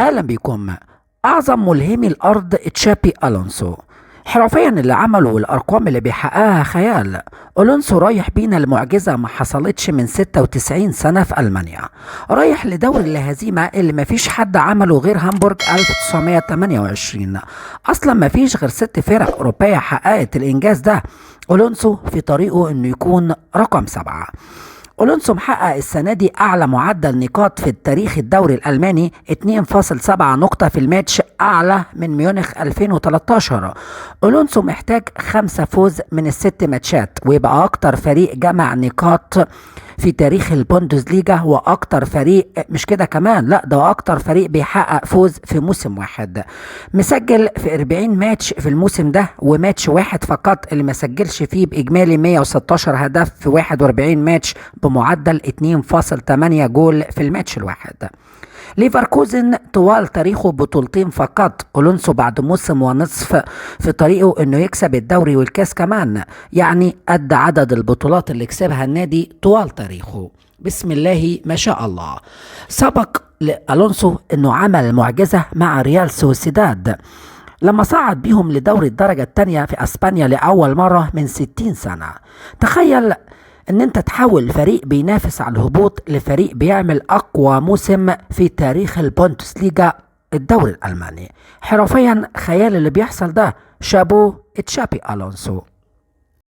اهلا بكم. اعظم ملهمي الارض تشابي الونسو، حرفيا اللي عمله والارقام اللي بيحققها خيال. الونسو رايح بينا المعجزة ما حصلتش من 96 سنة في المانيا، رايح لدوري الهزيمة اللي ما فيش حد عمله غير هامبورغ 1928. اصلا ما فيش غير 6 فرق اوروبية حققت الانجاز ده. الونسو في طريقه انه يكون رقم 7. الونسو محقق السنة دي أعلى معدل نقاط في التاريخ الدوري الألماني، 2.7 نقطة في الماتش، أعلى من ميونخ 2013. الونسو محتاج 5 فوز من ال6 ماتشات ويبقى أكتر فريق جمع نقاط في تاريخ البوندسليجا، وأكتر فريق مش كده كمان، لا ده أكتر فريق بيحقق فوز في موسم واحد. مسجل في 40 ماتش في الموسم ده، وماتش واحد فقط اللي ما سجلش فيه، بإجمالي 116 هدف في 41 ماتش بمعدل 2.8 جول في الماتش الواحد. ليفركوزن طوال تاريخه بطولتين فقط. الونسو بعد موسم ونصف في طريقه انه يكسب الدوري والكاس كمان، يعني قد عدد البطولات اللي كسبها النادي طوال تاريخه. بسم الله ما شاء الله. سبق لألونسو انه عمل معجزة مع ريال سوسيداد لما صعد بيهم لدوري الدرجة الثانية في اسبانيا لأول مرة من 60 سنة. تخيل ان انت تحول فريق بينافس على الهبوط لفريق بيعمل اقوى موسم في تاريخ البوندسليجا الدوري الالماني. حرفيا خيال اللي بيحصل ده. شابو تشابي الونسو.